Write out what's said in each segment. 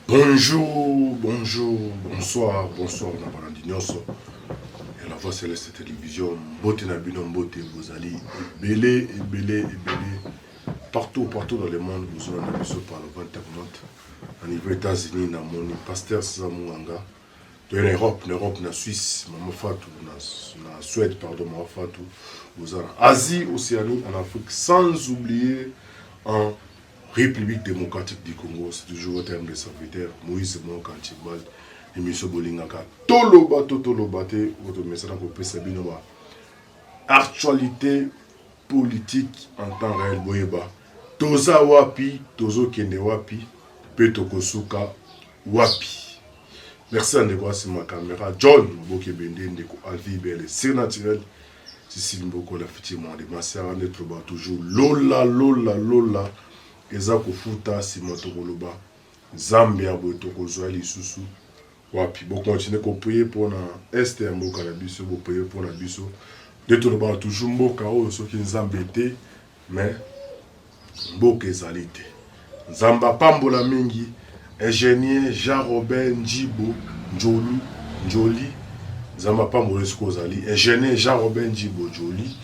Bonjour, bonjour, bonsoir, bonsoir na balandi nyonso ya la voix céleste télévision. Mbote na bino, mbote, bozali ebele, ebele, ebele partout, partout dans le monde, bozolanda biso par le internet. Na niveau États-Unis, na moni pasteur César Munganga, toye na Europe, na Europe, na Suisse, Mama Fatou, na, na Suède, pardon, Mama Fatou, boza na Asie, Océanie, en Afrique, sans oublier en République démocratique du Congo, c'est toujours votre humble serviteur, Moïse Monka Antibal, émission bolingaka toloba to toloba te, oyo tomesana kopesa bino ba actualité politique en temps réel. Boyeba toza wapi, tozokende wapi, mpe tokosuka wapi. Merci à ndeko asima caméra John Maboke Bende, ndeko Alvi Bele surnaturel, Cécile Mboko la future monde Masara nde toloba toujours lola lola lola eza kofuta nsima tokoloba Nzambe ya boye tokozwa lisusu wapi. Bokontinue koprier mpona este ya mboka na biso, boprier mpona biso nde tolobaka toujours mboka oyo soki Nzambe te mais mboka ezali te. Nzambe apambola mingi ingénieur Jean Robert Njibo Njolu Njoli. Nzambe apambola esika ozali ingénieur Jean Robert Njibo Njoli,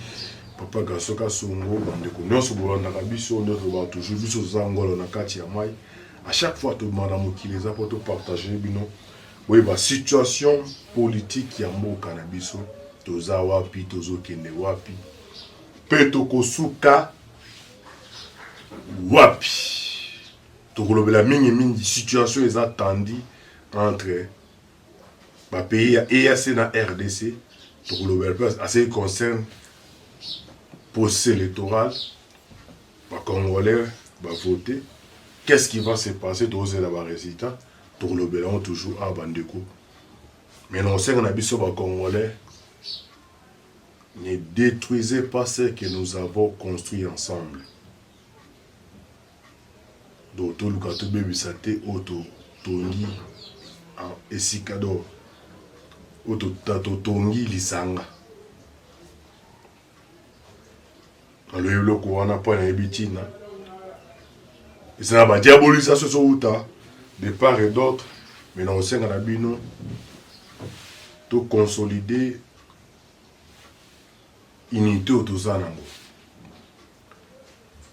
papa Gaso Kasongo, bandeko nyonso bolandaka biso nde tolobaka toujours biso toza ngolo na kati ya mai. À chaque fois tobima na mokili eza mpo topartage bino boyeba situation politique ya mboka na biso, toza wapi, tozokende wapi mpe tokosuka wapi. Tokolobela mingimingi situation eza tendue entre bapays ya EAC na RDC. Tokolobela mpe à ce qui concerne processus électoral, bacongolais bavote, qu'est-ce qui va se passer, tozela barésultat, tokolobela yango toujours awa bandeko. Mais na kosenga na biso bacongolais, ne détruisez pas ce que nous avons construit ensemble. Donc toluka tobebisa te oyo totongi esika, do oyo totongi lisanga. Nalobi eloko wana mpo nayebi ntina eza na badiabolisation ezowuta de part et d'autre, mais na kosenga na bino toconsolide unité oyo toza nango.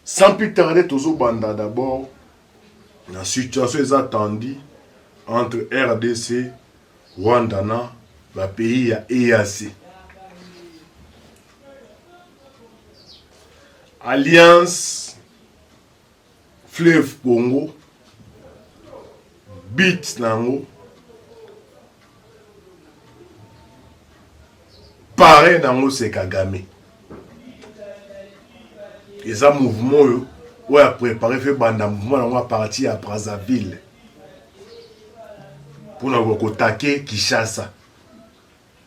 Sans plus tarder, tozobanda d'abord na situation eza tendue entre RDC, Rwanda na bapays ya EAC. Alliance Fleuve Congo, but na yango parrain na yango c'est Kagame. Eza mouvement oyo oyo aprépare fe banda mouvement na yango à partir ya Brazzaville mpona kotake Kinshasa,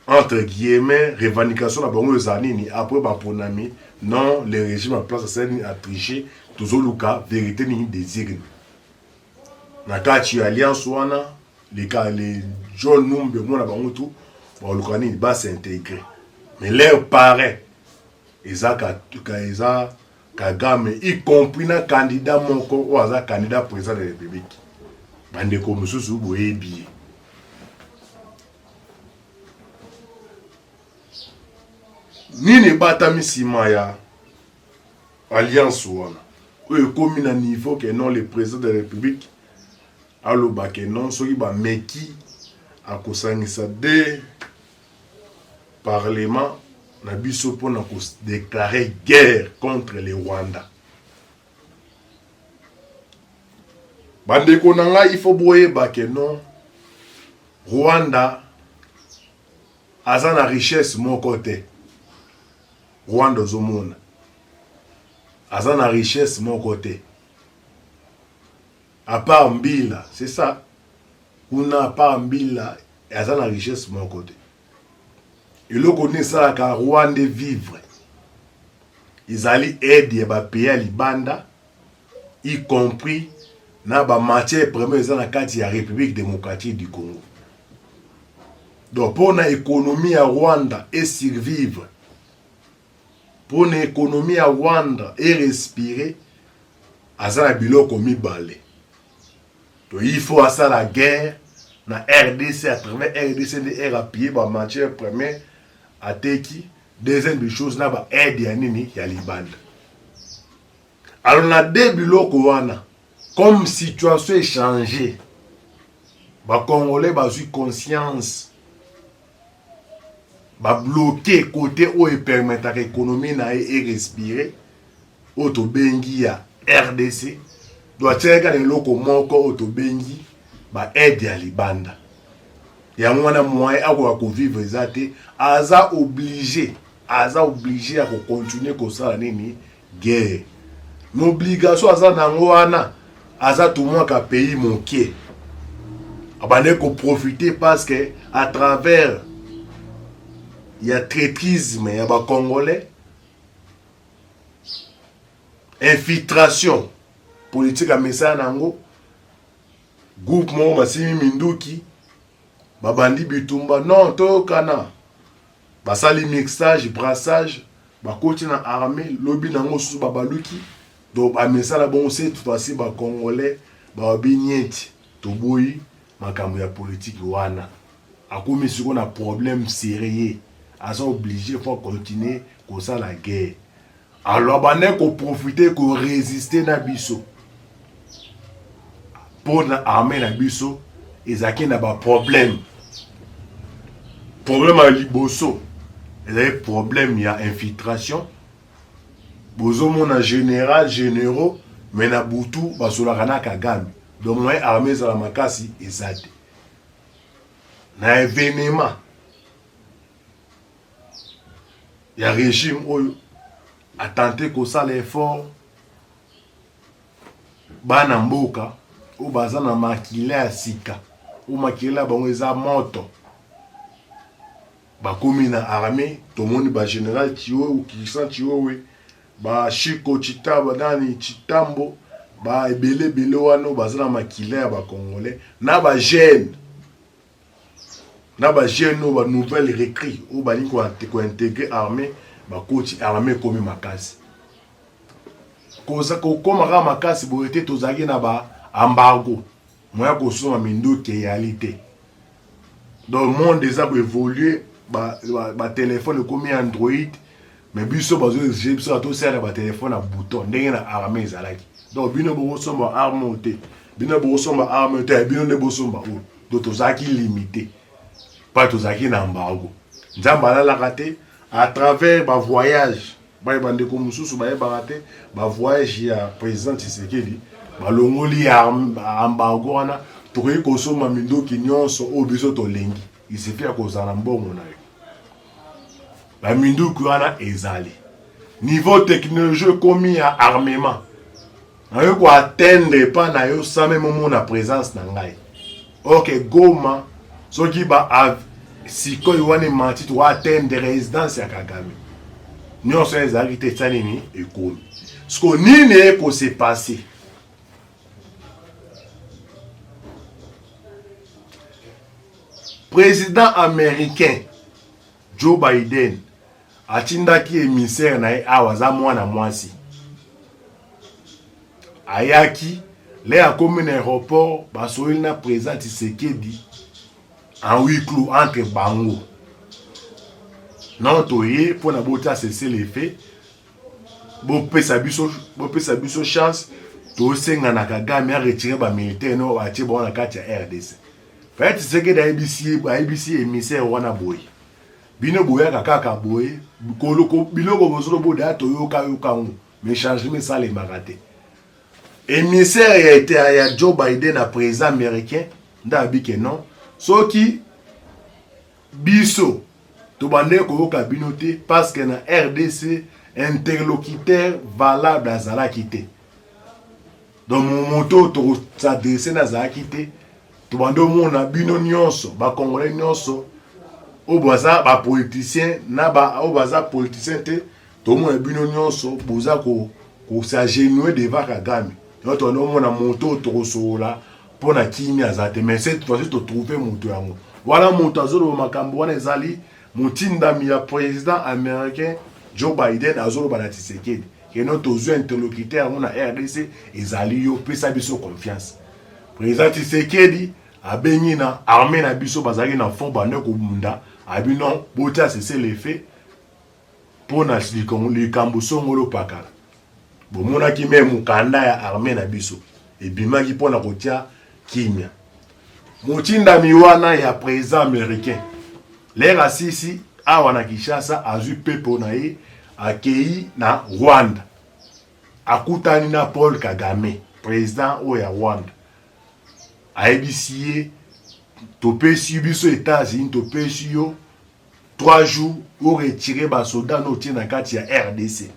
entre guillemets. Revendication na bango eza nini après baponami? Non, le régime en place asali nini? Atriche. Tozoluka vérité nini désir na kati ya alliance wana. Leka le John Numbi, omona bango tu baluka nini? Bas'intégrer, mais leur parrain eza ka, eza Kagame, y compris na candidat moko oyo aza candidat président de la République. Bandeko mosusu boyebi ye. Nini ebatami nsima ya alliance wana oyo ekomi na niveau ke non, le président de la République aloba ke non, soki bameki akosangisa de parlement na biso mpona kodéclarer guerre contre le Rwanda? Bandeko na ngai, il faut boyeba ke non, Rwanda aza na richesse moko te. Rwanda ozomona aza na richesse moko te à part mbila, c'est ça kuna. À part mbila, aza na richesse moko te. Eloko nini esalaka Rwanda vivre? Ezali aide ya bapays ya libanda, y compris na bamatière première eza na kati ya République démocratique du Congo. Donc mpona économie ya Rwanda esurvivre, mpona économie ya Rwanda erespire, aza na biloko mibale. To il faut asala guerre na RDC à travers RDC nde R appuyer ba matière première ateki deuxième des choses na ba aide ya nini ya libanda. Alors na deux biloko wana comme situation echanger ba congolais bazwi conscience ba bloquer côté oyo epermetaka économie na ye e respirer oyo tobengi ya RDC donc atiaki kaka na eloko moko oyo tobengi ba aide ya libanda yango wana moyen akoka kovivre eza te aza oblige aza oblige ya kocontinue kosala nini guerre na obligation aza na yango wana aza tumwaka pays moke abandaki koprofite parce que à travers ya traitrisme ya bacongolais infiltration politique amesana na yango groupe moko basimi minduki babandi bitumba non toyokana basali mixage brassage bakoti na armée lobi nango susu babaluki donc bamesana bongo cette fois-ci bacongolais bababi nieti toboyi makambo ya politike wana akomi sikoyo na problème sérieux aza obligé faut continuer kosala guerre alors abandaki koprofite koresiste na biso mpo na armée na biso ezalaki na baproblème problème ya liboso ezali problème ya infiltration bozomona général généraux mais na butu basolaka na kagame donc moyen armée ezala makasi eza te na événement ya régime oyo atante kosala effort bana mboka oyo baza na makila ya sika oyo makila ya bango eza moto bakomi na armée tomoni ba général Chiwewe Christian Chiwewe ba Chico Chitaba nani Chitambo ba ebele ebele wana oyo baza na makila ya ba congolais na ba jeune na ba jeune oyo ba nouvelle recrue oyo balingi kointegre armée bakoti armée ekomi makasi koza kokoma kaka makasi boye te tozalaki na ba embargo moya kosomba minduki eyali te donc monde eza koévolue batelefone ba, ba ekomi android mais biso bazo exige biso tosala batelefone ya bouton ndenge na armée ezalaki donc bino bokosomba arme oyo te bino bokosomba arme oyo te bino nde bosomba oyo donc tozalaki limité mpa tozalaki na embargo nzambe alalaka te à travers bavoyage baye bandeko mosusu bayebaka te bavoyage ya président tshisekedi balongoli embargo wana tokoki kosomba mindoki nyonso oyo biso tolingi isifi ya kozala mbongo na yo baminduki wana ezali niveau technologie ekomi ya armement nayoki koatteindre epa na yo sans meme omona présence na ngai ok goma soki ba sikoyo wana emati toatteindre résidence ya kagame nyonso ezalaki te etya nini ekomi siko nini ekose passe président américain Joe Biden atindaki emissaire na ye awa aza mwana mwasi ayaki le akomi na aéroport basololi na président Tshisekedi en huis clos entre bango non toye mpo na botia cessez le feu bopesa biso bopesa biso chance tosenga na Kagame a retire ba militaire no atie bango na kati ya RDC Fayet Tshisekedi ayebisi ye ayebisi émissaire wana boye bino boyaka kaka boye biloko bozoloboda ya toyoka yoka yango mais changement esalemaka te émissaire ya, ya Joe Biden na président américain nde abi ke non soki biso tobandaki koyoka bino te parce que na RDC interlocuteur valable azalaki te donc moto oyo tokosadresse na azalaki te tobandi omona bino nyonso bacongolais nyonso oyo baza bapoliticien na oyo baza politicien te tomona bino nyonso boza kosagenue devant kagame yango tobandi omona moto oyo tokosolola mpo na kimia aza te mais cette fois-ci totrouve moto yango wana moto azoloba makambo wana ezali motindami ya président américain joe biden azoloba na tshisekedi keno tozwi interlocuteur yango na rdc ezali yo pesa biso confiance Président Tshisekedi abengi na armée na biso bazalaki na fond bande kobunda, abi non, botia cessez-le-feu mpo na likambo songolo pakala. Bomonaki me mokanda ya armée na biso ebimaki mpo na kotia kimia. Motindami wana ya président américain lere asisi awa na Kinshasa, azwi pepo na ye akei na Rwanda, akutani na Paul Kagame, président oyo ya Rwanda. Ayebisi ye, topesi biso États-Unis, topesi yo 3 jours oretirer basoda no otie na kati ya RDC.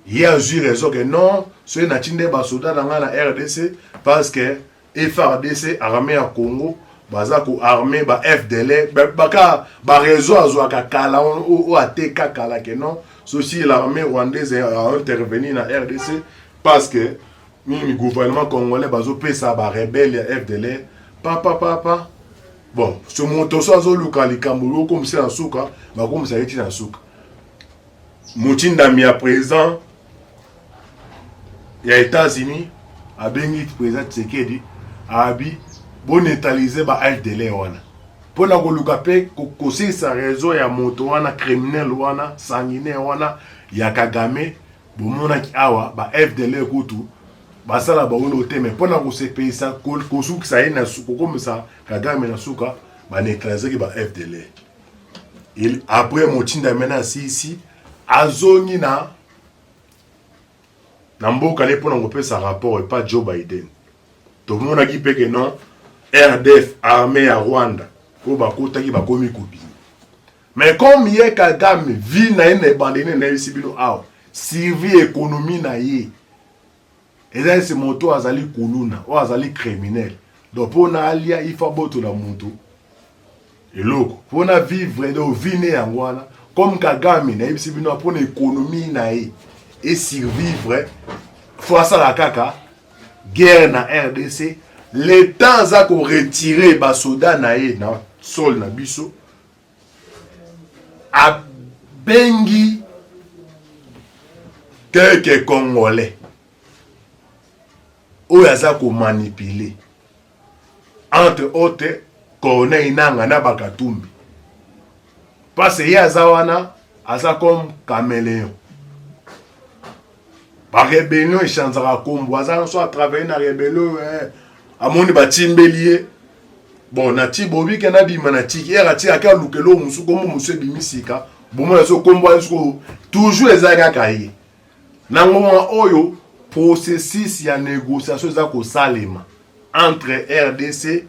Ye azwi raison ke non, soki nati nde basoda na ngai na RDC, parce que FARDC, armée ya Congo, baza ko armé ba FDLR, baka ba raison azwaka kala oyo ateka kala ke non, soki l'armée rwandaise a intervenu na RDC parce que nini, gouvernement congolais bazopesa ba rebelle ya FDLR papa papa. Bon, so moto so azoluka likambo okomisa na suka, bakomisa ye ti na suka. Motindami ya président ya États-Unis abengi président Tshisekedi, abi boneutraliser ba FDLR wana mpona koluka mpe kosilisa raison ya moto wana criminel wana, sanguinaire wana ya Kagame. Bomonaki awa ba FDLR kutu basala bango te, me mpona kosepelisa, kosukisa ye, kokomisa Kagame na suka, baneutralisaki ba FDLR. Après, motindami na asisi, azongi na mboka ne mpona kopesa rapport epa Joe Biden. Tomonaki mpe ke non, RDF, armée ya Rwanda oyo bakotaki, bakomi kobima. Mais comme ye Kagame, vie na ye na ebandeli, nayebisi bino awa, survie économie na ye eza ese moto azali kuluna oyo azali criminel. Donc mpona alia, il faut abotola moto eloko mpona vivre. Donc vie ne yango wana. Comme Kagame, nayebisi bino, mpona économie na ye esurvivre, faut asala kaka guerre na RDC. Le temps aza koretirer basoda na ye na sol na biso, abengi quelques Congolais oyo aza komanipuler, entre autres Corneille Nanga na Bakatumbi, parce ye aza wana, aza comme caméléon. Barébellion echangeaka kombo, aza so atravaille na rébellion, eh, amoni batimbeli ye, bon, nati bobi ke nabima, natiki ere atiki, ake aluka eloko mosusu, kombo mosusu ebimi sika. Bomona so kombo wana sikoyo toujours eza kaka ye. Na ngonga oyo processus ya négociation eza kosalema entre RDC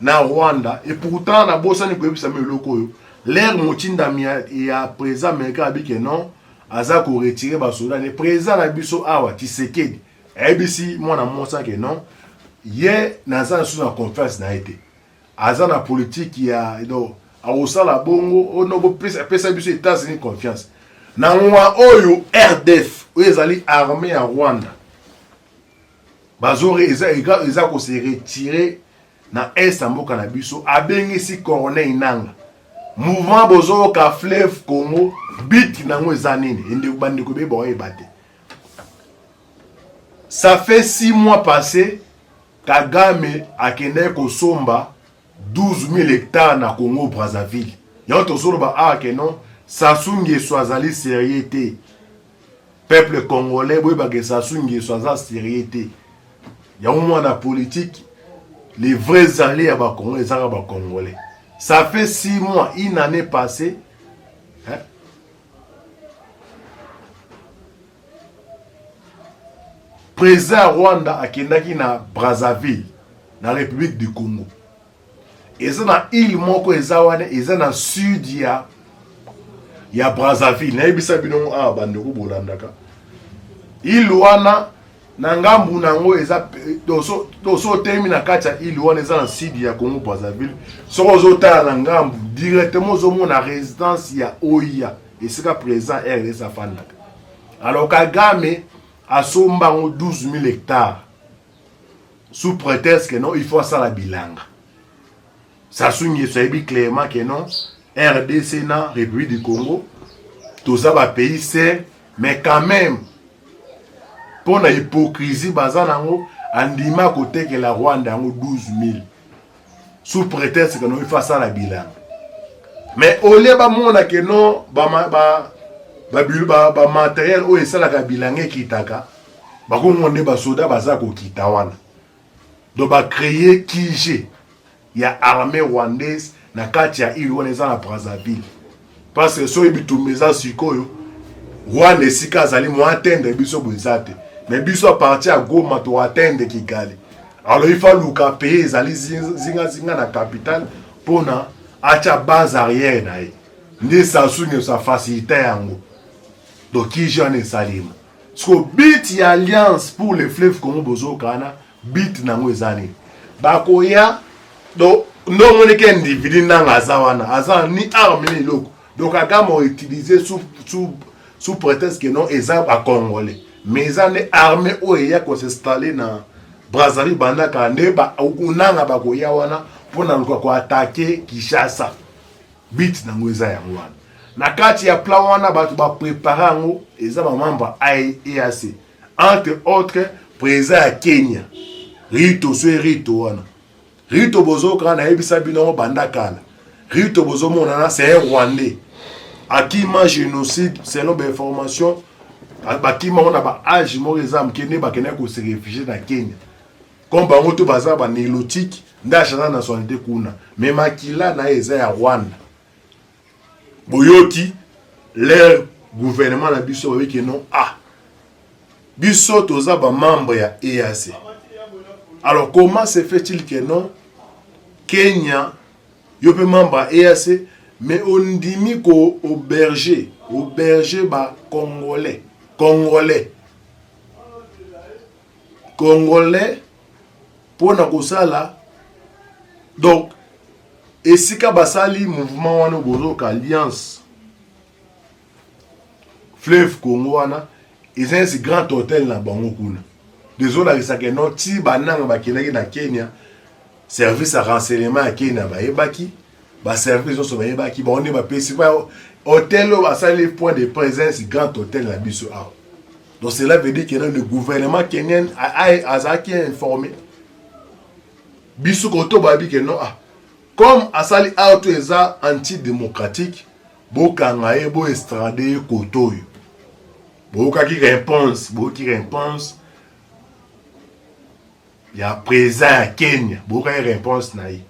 na Rwanda, et pourtant nabosani koyebisa mi eloko oyo, l'heure motindami ya président américain abi ke non, aza koretirer basoda ne, président na biso awa Tshisekedi ayebisi mwana mwasi ke non, ye naza lisusu na confiance na ye te, aza na politique ya donc akosala bongo ono bopesa biso États-Unis confiance. Na ngonga oyo RDF oyo ezali armée ya Rwanda bazori eza kose retirer na est ya mboka na biso, abengisi Corneille Nanga. Mouvement bozoyoka Fleuve Congo, but nango eza nini? Endeko bandeko ebeye baoyeba te. Ça fait 6 mois passé, Kagame akendaki kosomba 12 000 hectares na Congo Brazzaville. Yango tozoloba awa ke non, Sassou Nguesso azali sérieux te. Peuple congolais, boyebaka Sassou Nguesso aza sérieux te. Yango mwana politique, les vrais alliés ya Bacongolais ezaka Bacongolais. Ça fait 6 mois, une année passée, hein? Président ya Rwanda akendaki na Brazzaville, na République du Congo. Eza na île moko eza wana, eza na sud ya Brazzaville. Nayebisa bino awa, bandeko bolandaka, île wana na ngambu nango eza so otemi na kati ya île wana, eza na sud ya Congo Brazzaville, soki ozotala na ngambu directement, ozomona résidence ya OUA, esika président RDC afandaka. Alors Kagame asomba yango 12 000 hectares sous prétexte que non, il faut asala bilanga. Sassou Nguesso ayebi clairement que non, RDC na République du Congo toza bapays sœurs, mais quand même mpo na hypocrisie baza nango, Andima kotekela Rwanda yango 12000 sous prétexte que non il faut asala bilanga. Mais au lieu bamona que non ba ba ba, ba, ba matériel oyo esalaka bilanga ekitaka, bakomona nde basoda baza kokita wana. Donc ba créer QG ya armée rwandaise na kati ya île wana eza na Brazzaville. Parce que soki bitumba eza sikoyo Rwanda esika azali mo atteindre biso boye eza te. Mais biso à partir ya Goma to atteindre Kigali. Alors il faut luka pays ezali zinga zinga na capitale pona atia base arrière na ye. Nde Sassou Nguesso afacilite yango. Donc QG wana esalema. Siko but ya alliance pour le fleuve Congo bozokana but nango eza nini? Bakoya donc nde omoni ke individu nanga aza wana aza ni arme ni eloko donc Kagame outiliser sous, sous, sous prétexte que non eza ba congolais mais eza nde armée oyo eya kosinstalle na Brazzaville bandaka nde nanga bakoya wana mpo na luka koatake Kinshasa. But nango eza yango wana. Na kati ya plan wana bato ba prepare yango eza ba membre ya EAC entre autres président ya Kenya Ruto so Ruto wana Ruto bozoka nayebisa bino yango banda kala Ruto bozomonana c'est un Rwandais akima génocide selon ba information bakima ngo na ba age moko eza moke nde bakendaki ko se réfugier na Kenya comme bango to baza ba nilotique nde achangea nationalité kuna mais makila na ye eza ya Rwanda. Boyoki leur gouvernement na biso bayoki ke non ah biso toza ba membre ya EAC. Alors comment se fait-il que non Kenya yo pe membre ya EAC mais ondimi ko auberger auberger ba congolais congolais congolais pona kosala donc esika basali mouvement wana bozoka alliance fleuve Congo wana eza neti grand hotel na bango kuna ezolakisa ke non ti bananga bakendaki na Kenya service ya renseignement ya Kenya bayebaki ba service nyonso bayebaki bango nde bapesi hotel oyo basali point de présence grand hotel na biso awa. Donc cela veut dire que le gouvernement kenyan azalaki informé. Biso koto bayebi ke non ah comme asali awa to eza antidémocratique bokanga ye bo extrade ye koto oyo. Boyokaki réponse, boyoki réponse ya président ya Kenya, boyokaki réponse na ye.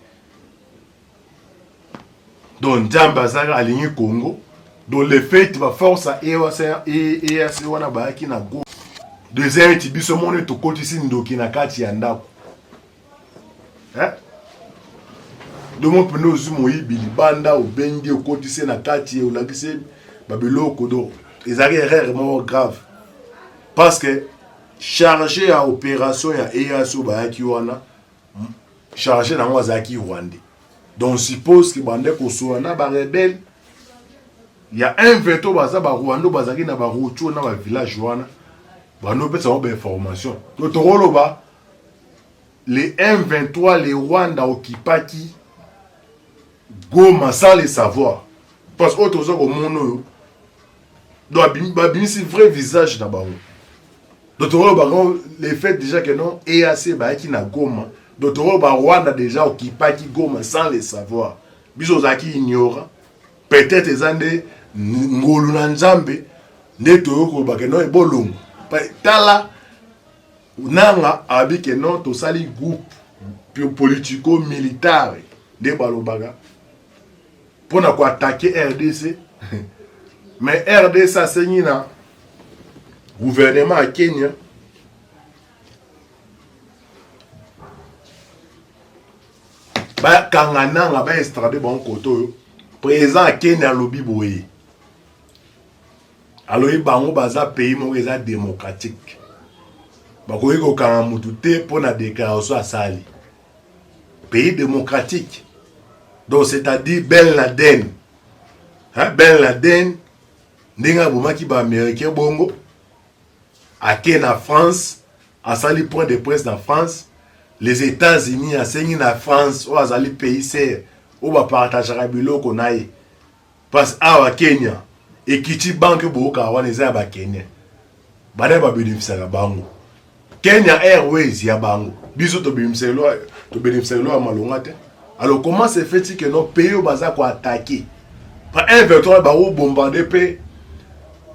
Donc Nzambe azalaka alingi Congo. Donc le fait ba force ya EAC wana bayaki na go. Deuxième eti biso moni tokotisi ndoki na kati ya ndako. Hein? Donc mpo ozwi moyibi libanda obengi okotisi na kati olakisi babiloko donc ezalaki erreur moko grave parce que chargé ya opération ya EAC oyo bayaki wana chargé nango azalaki rwandais. Donc on suppose que bande kosola na ba rebelle ya un veto baza ba rwandais bazalaki na ba route na ba village wana bando opesa bango ba information. Donc tokoloba les M23 les Rwanda occupaki Goma sans le savoir parce que oyo toza komona oyo donc babimisi vrai visage na bango. Donc tokoloba bango le fait déjà que non EAC bayaki na Goma, donc tokoloba Rwanda déjà occupaki Goma sans le savoir. Biso ozalaki ignorant, peut-être eza nde ngolu na Nzambe nde toyoki koloba ke non ebolongo. Tala nanga abi ke non tosali groupe politico militaire nde balobaka mpona koatake RDC mais RDC asengi na gouvernement ya Kenya bakanga nanga ba extrade bango kote oyo président ya Kenya alobi boye alobi bango baza pays moko eza démocratique bakoki kokanga mutu te mpo na déclaration asali pays démocratique donc c'est-à-dire Ben Laden hein, Ben Laden ndenge abomaki ba américain bongo ake na France asali point de presse na France les États-Unis asengi na France oyo azali pays sœur oyo bapartageaka biloko na ye parce que awa Kenya ekiti banque boyoka wana eza ya ba Kenya bana babénéficiaka bango. Kenya Airways ya bango biso tobimisa eloi tobimisa eloi ya malonga te. Alors comment se fait-il que nos pays oyo baza ko attaquer par 1 23 bako bombarder pe,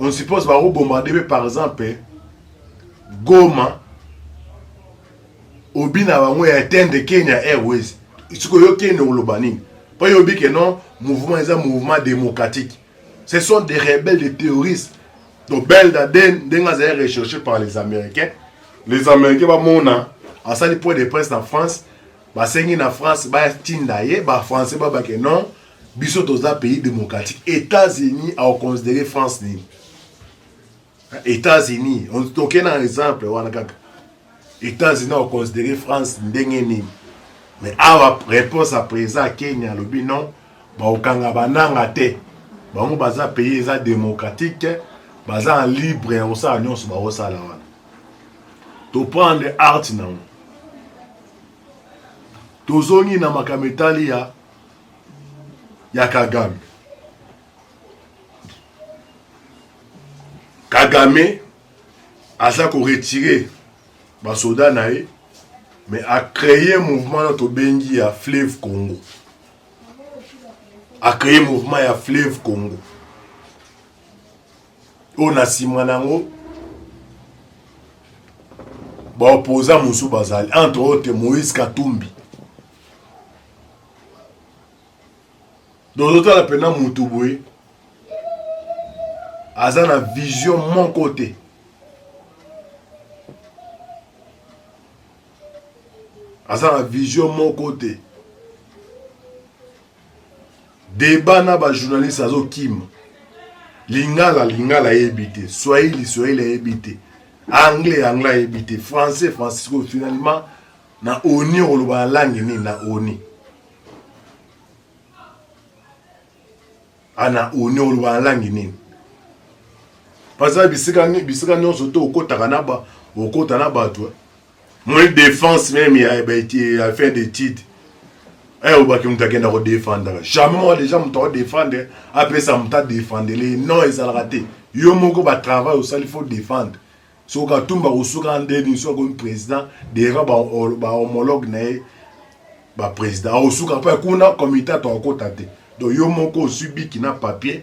on suppose bako bombarder pe par exemple Goma obi na bango ya atteindre Kenya Airways, sikoyo yo Kenya oloba nini? Po yobi que non, mouvement eza mouvement démocratique, ce sont des rebelles, des terroristes. Donc Ben Laden ndenge azali recherché par les Américains, les Américains bamona asali point de presse na France, basengi na France batinda ye, ba Français babake non, biso toza pays démocratique. États-Unis akoconsidérer France nini? États-Unis, toke na exemple wana kaka, États-Unis akoconsidérer France ndenge nini? Mais awa réponse ya président ya Kenya alobi non, bakokanga bananga te, bango baza pays eza démocratique, baza en libre ya kosala nyonso bakosala wana. Toprendre art nango, tozongi na makambo etali ya Kagame. Kagame aza koretirer basoda na ye, mais acréer mouvement na tobengi ya Fleuve Congo. Acréer mouvement ya Fleuve Congo oyo na nsima na yango baopposants mosusu bazali, entre autres Moïse Katumbi. Donc ozotala mpena motu boye aza na vision moko te. Aza na vision moko te. Débat na bajournaliste, azokima. Lingala, lingala ayebi te. Swahili, swahili ayebi te. Anglais, anglais ayebi te. Français, français. Finalement na ONU okoloba na langue nini? Na ONU, ana ONU okoloba na langue nini? Parce que bisika nyonso te okotaka na ba okota na bato moi défense même ya fin d'étude obaki moto akenda kodefendaka jamais. Moi déjà, moto akodefendre, apesa moto adefendele, non, ezalaka te. Yo moko batravail osali, faut défendre. Soki Katumba kosuka ndeni, soki akomi président devant bahomologue na ye baprésident, akosuka mpe kuna comité ato akota te. Donc yo moko ozwi biki na papier,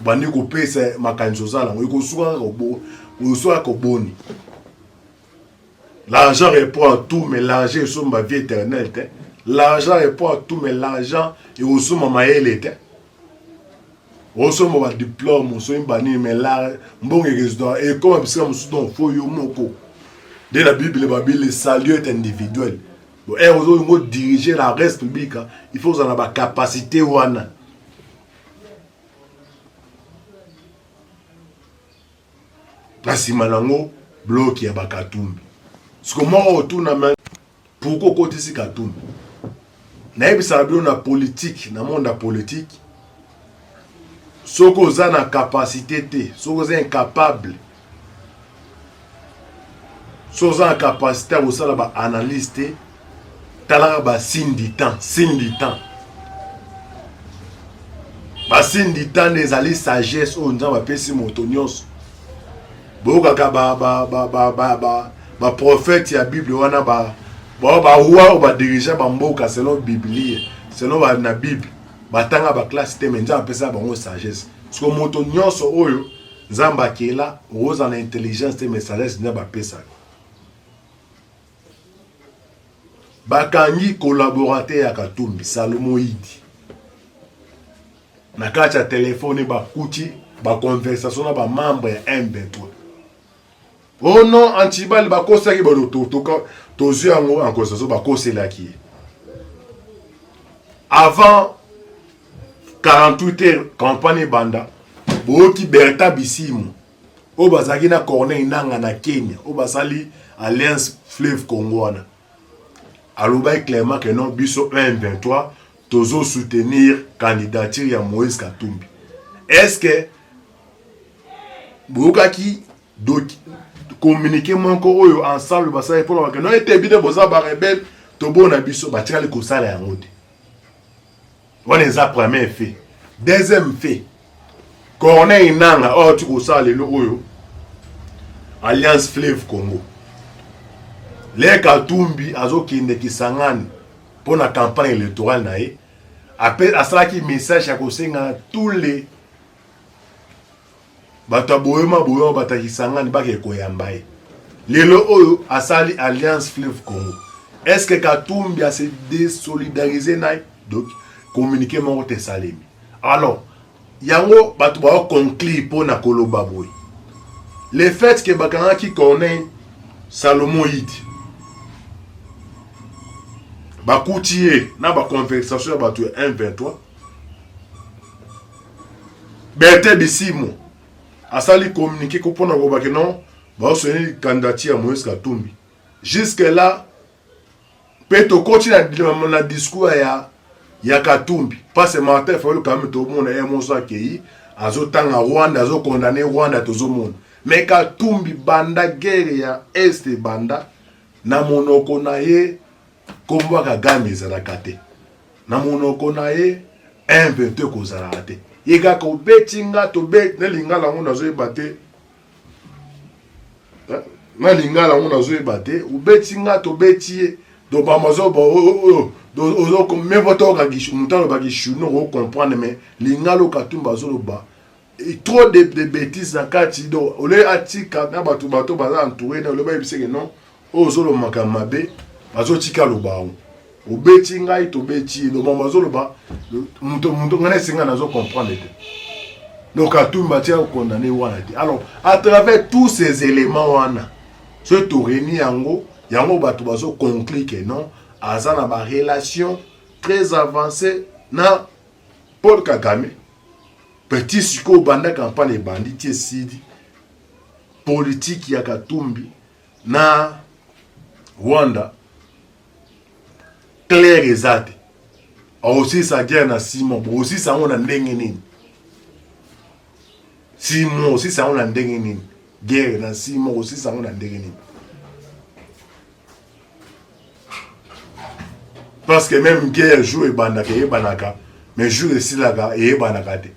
bandi kopesa makanisi, ozala yango ekosuka kaka osuka koboni. L'argent répond à tout, mais l'argent esomba vie éternelle te. L'argent répond à tout, mais l'argent ekosomba mayele te. Osomba badiplôme, osombi banini, mais la mbongo ekezwa ekoma bisika mosusu. Donc faut yo moko nde na Bible babi le salut est individuel. Bon, ere ozolingo diriger la res publique, il faut ozala na bacapacité wana. Na nsima nango bloc ya bakatumbi. Siko moko otuna me pourquoi okotisi Katumbi? Nayebisaka bino na politique, na monde ya politique, soki oza na capacité te, soki oza incapable, soki oza na capacité ya kosala baanalyse te, talaka basigne du temps. Signe du temps, basigne du temps nde ezali sagesse oyo Nzambe apesi moto nyonso. Boyokaka baprophète ya Bible wana, baroi oyo badirige bamboka selon Biblie, selon na Bible, batanga baclasse te, mais Nzambe apesaka bango sagesse. Siko moto nyonso oyo Nzambe akela, okozala na intelligence te, mais sagesse Nzambe apesaka. Bakangi collaborateur ya Katumbi, Salomo Idi, na kati ya telefone bakuti baconversation na bamembre ya M23. Oh non, antibal bakosaki bato, tozwi yango en conversation, bakoselaki ye. Avant 48 heures campagne ebanda, boyoki Berta Bisimo oyo bazalaki na Corneille Nanga na Kenya, oyo basali Alliance Fleuve Congo wana, alobaki clairement que non, biso 1 23 tozo soutenir candidature ya Moïse Katumbi. Est ce que boyokaki communiqué moko oyo ensemble basali mpona bakende ete bino boza barebele, tobona biso batikali kosala yango te? Wana eza premier fait. Deuxième fait, Corneille Nanga oyo ti kosala lelo oyo Alliance Fleuve Congo. Le Katumbi azokende Kisangani mpo na campagne électorale na ye, asalaki message ya kosenga na tous les bato ya boyoma boyoma bato ya Kisangani bakende koyamba ye. Lelo oyo asali Alliance Fleuve Congo. Est-ce que Katumbi a se désolidarisé na ye? Donc communiqué moko te esalemi. Alors yango bato bao conclure mpo na koloba boye, le fait que bakangaki Corneille Salomon Yidi, bakuti ye na baconversation ya bato ya 123. Bertin Bisimo asali communiqué ko mpona kolobaki non, baosoni candidature ya Moïse Katumbi. Jusque là mpe tokoti na discours ya Katumbi, parce Martin Fayulu quand même tomona ye moso akei azotanga Rwanda, azokondane Rwanda, tozomona. Mais Katumbi, banda guerre ya Est banda, na monoko na ye nkombo ya Kagame ezalaka te, na monoko na ye 1 22 kozalaka te. Ye kaka obeti nga tobeti na lingala yango nazoyeba te, na lingala yango nazoyeba te, obeti nga tobeti ye. Donc bamazoba oyo me votoka moto alobaki shuno okocomprendre, mais lingala oyo Katumbi azoloba, trop de bêtises na kati. Donc ole atika na bato baza entouré na ole bayebiseke non, oyo ozolobaka mabe, bazotika loba yango, obeti ngai tobeti ye. Donc mama azoloba moto ngai na esenga nazocomprendre te. Donc Katumbi atia condamné wana te. Alors, à travers tous ces éléments wana, soki toréuni yango, yango bato bazoconclure que non, aza na barelation très avancée na Paul Kagame. Petit sikoyo, banda campagne ebandi ti esili, politike ya Katumbi na Rwanda clair eza te. Akosilisa guerre na 6 mois, bokosilisa yango na ndenge nini? 6 mois, osilisa yango na ndenge nini? Guerre na 6 mois, osilisa yango na ndenge nini? Parce que même guerre, jour ebandaka eyebanaka, mais jour esilaka eyebanaka te.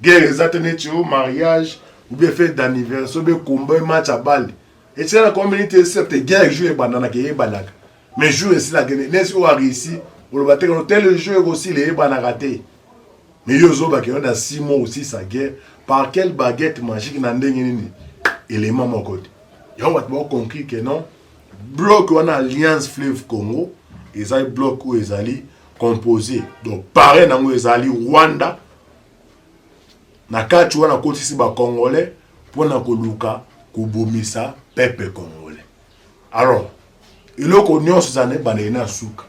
Guerre eza te neti o mariage ou bien fête d'anniversaire ou bien combat, match ya balle etikala combien minute esila te. Guerre, jour ebandanaka eyebanaka, mais jour esilaka, neti oyo aréussi oloba te tel jour ekosila, eyebanaka te. Mais yo ozobaka yo na 6 mois osilisa guerre par quelle baguette magique? Na ndenge nini? Élément moko te. Yango bato baconclure que non, bloc wana Alliance Fleuve Congo ezali bloc oyo ezali composé, donc parrain nango ezali Rwanda. Na kati wana akotisi bacongolais mpona koluka kobomisa peuple congolais. Alors eloko nyonso ezala na ebandeli na suka.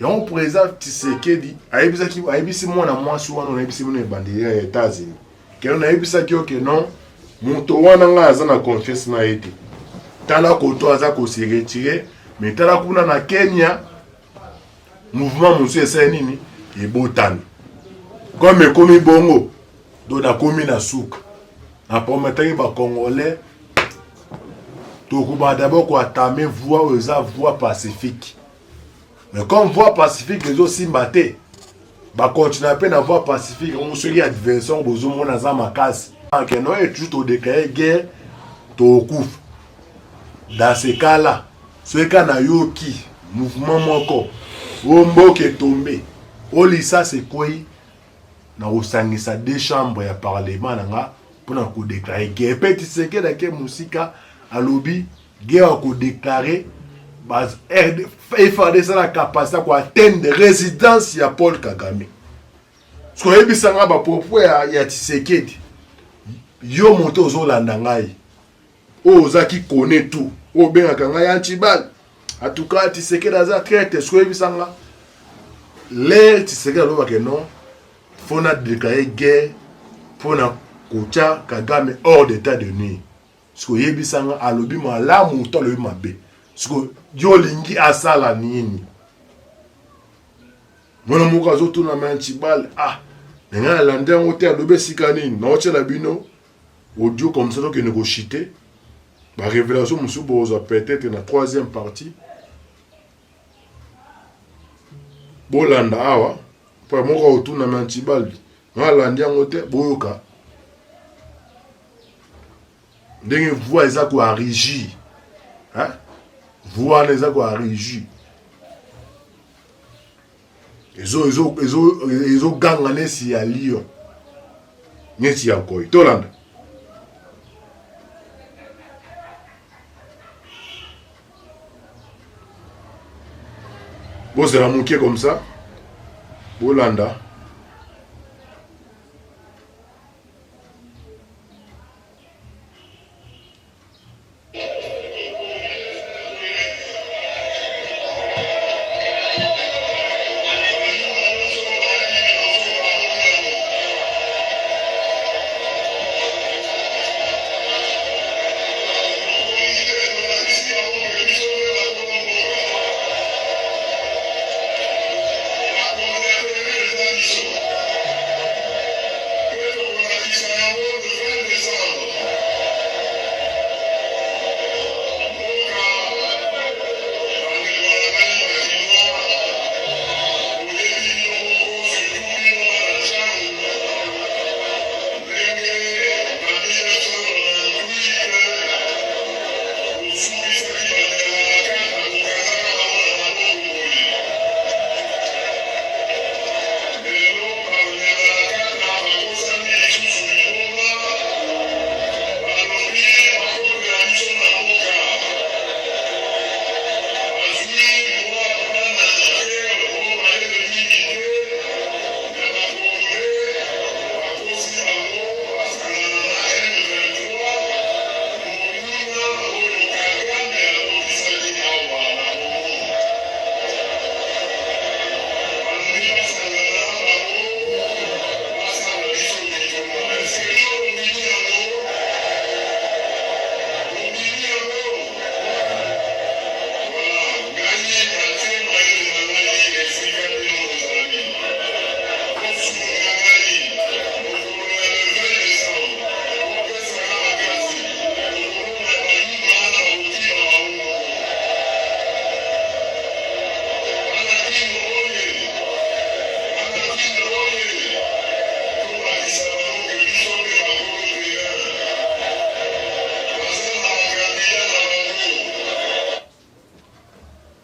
Yango président Tshisekedi ayebisaki, ayebisi mwana mwasi wana, nayebisi bino ebandeli ya États-Unis keno, nayebisaki yo que non, moto wana ngai aza na confiance na ye te. Tala koto aza kose retirer, mais tala kuna na Kenya, mouvement mosusu esali nini? Ebotami. Comme ekomi bongo, donc nakomi na suka. Naprometaki bacongolais tokobanda d'abord koentamer voie oyo eza voie pacifique, mais comme voie pacifique ezosimba te, bakontinue mpe na voie pacifique yango. Soki adversaire bozomona aza makasi keno oyo toujours todéclare guerre, tokokufa. Dans ce cas là, soki kaka nayoki mouvement moko oyo mboka etombe, oyo lisasi ekwei, na kosangisa deux chambres ya parlement na nga mpona kodéclare guerre. Mpe Tshisekedi ake mosika, alobi guerre ya kodéclare, FARDC na capacité ya koatteindre résidence ya Paul Kagame. Soki oyebisanga bapropos ya Tshisekedi, yo moto ozolanda ngai, oyo ozaki kone tout, oyo obengaka ngai antibal, en tout cas Tshisekedi aza traître. Soki oyebisanga l'heure Tshisekedi alobaka non, faut na déclarer guerre mpona kotia Kagame hors d'état de nuire, soki oyebisanga alobi malamu to alobi mabe, soki yo olingi asala nini? Mwana moko azotuna me antibal, ah, na ngai nalandi yango te, alobi esika nini? Naotiela bino audio comme ça, tokende koshite barévélation mosusu bozwa peut-être na troisième partie. Bolanda awa mpo moko akotuna me antibal, ngai alandi yango te. Boyoka ndenge voix eza koarigir. Voix wana eza ko arregi. Ezo ezo ezo ezo ganga nesi ya lion. Neti ya nkoi. Tolanda. Bozela moke comme ça. Bolanda.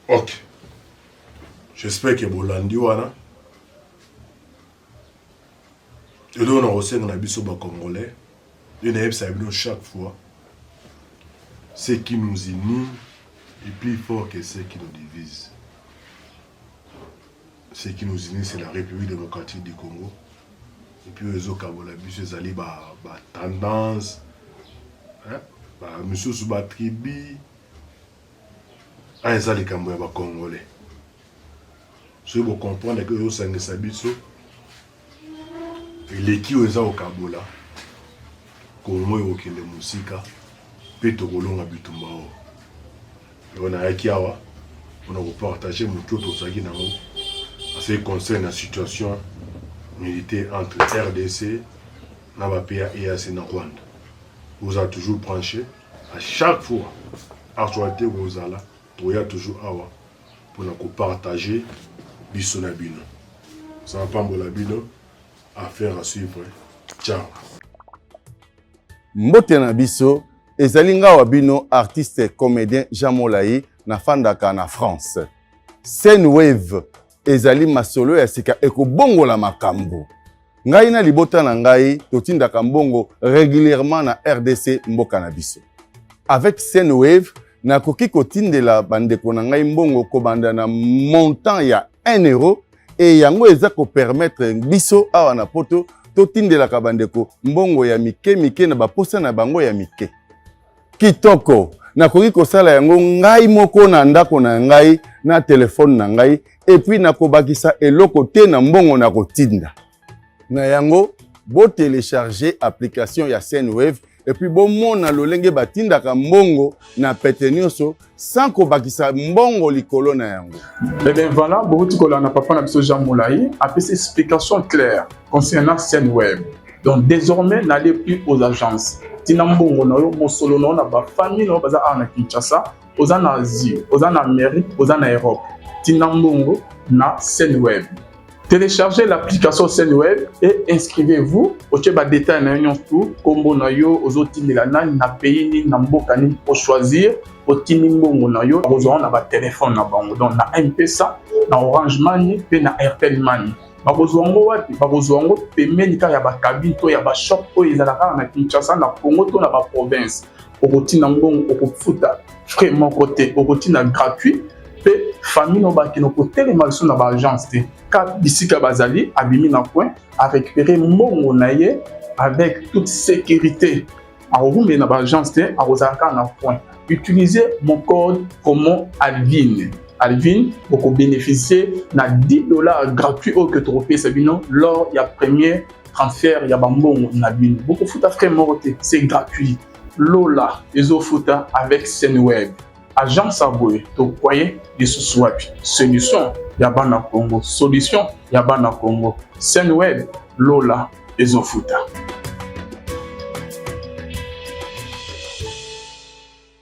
Ok. J'espère que bolandi wana. Eloko na kosenga na biso ba congolais, nde nayebisaka bino chaque fois, ce qui nous unit est plus fort que ce qui nous divise. Ce qui nous unit, c'est la République démocratique du Congo. Et puis oyo ezokabola biso ezali ba, ba tendance, hein? ba misusu ba tribu. Ah, eza likambo ya ba congolais. Soki bo comprendre que oyo osangisa biso eleki oyo eza kokabola Congo ekokende mosika mpe tokolonga bitumba oyo. Yango nayaki awa mpona kopartage moke oyo tozalaki nango en ce qui concerne la situation militaire entre RDC na ba pays ya EAC na Rwanda. Bozala toujours branché à chaque fois actualité ekozala toya toujours awa pona ko partager biso na bino. Nzambe apambola bino. Affaire à suivre. Ciao. Mbote na biso, ezali nga wa bino artiste comedien Jean Molayi, nafandaka na France. Sendwave ezali masolo ya sika ekobongola makambo. Ngai na libota na ngai totindaka mbongo regulierement na rdc mboka na biso. Avec Sendwave, nakoki kotindela bandeko na ngai mbongo kobanda na montant ya 1 euro et yango eza ko permettre biso awa na poto totindelaka bandeko mbongo ya mike mike na baposa na bango ya mike. Kitoko! Nakoki kosala yango ngai moko na ndako na ngai na telefone na ngai et puis nakobakisa eloko te na mbongo nakotinda. Na yango, bo telecharger application ya Sendwave et puis bomona lolenge batindaka mbongo na pete nioso sans kobakisa mbongo likolo na yango. Eh bien voilà, bowuti kolanda papa na biso Jean Molayi apesi explication claire concernant Sendwave. Donc désormais n'allez plus aux agences. Tina mbongo na yo, mosolo na yo na ba famille na yo baza awa na Kinshasa, oza na Asie, oza na Amérique, oza na Europe. Tina mbongo na Sendwave. Téléchargez l'application Sendwave et inscrivez-vous. Otie ba détails na yo nyonso tout, kombo na yo, ozotindela nani, na pays nini, na mboka nini, ochoisir, otindi mbongo na yo, okozwa na ba téléphone na bango. Donc na M-Pesa, na Orange Money pe na Airtel Money. Bakozwa yango wapi? Bakozwa yango pembeni kaka ya ba cabine to ya ba shop oyo ezalaka kaka na Kinshasa, na Congo to na ba province. Okotinda mbongo, okofuta frais moko te, okotinda gratuit pe famille no bakende kotelema lisusu na ba agence te. Ka bisika bazali, abimi na coin, a récupérer mbongo na ye avec toute sécurité. Akokumbela na ba agence te, akozala kaka na coin. Utilisez mon code promo Alvin. Alvin, boko bénéficier na 10 $ gratuit oyo ke tokopesa bino lors ya premier transfert ya bambongo na bino. Bokofuta frais moko te, c'est gratuit. Lola ezofuta avec Sendwave. Agence ya boye tokwaye lisusu wapi? Solution ya bana Congo, solution ya bana Congo. Sendwave, Lola ezofuta.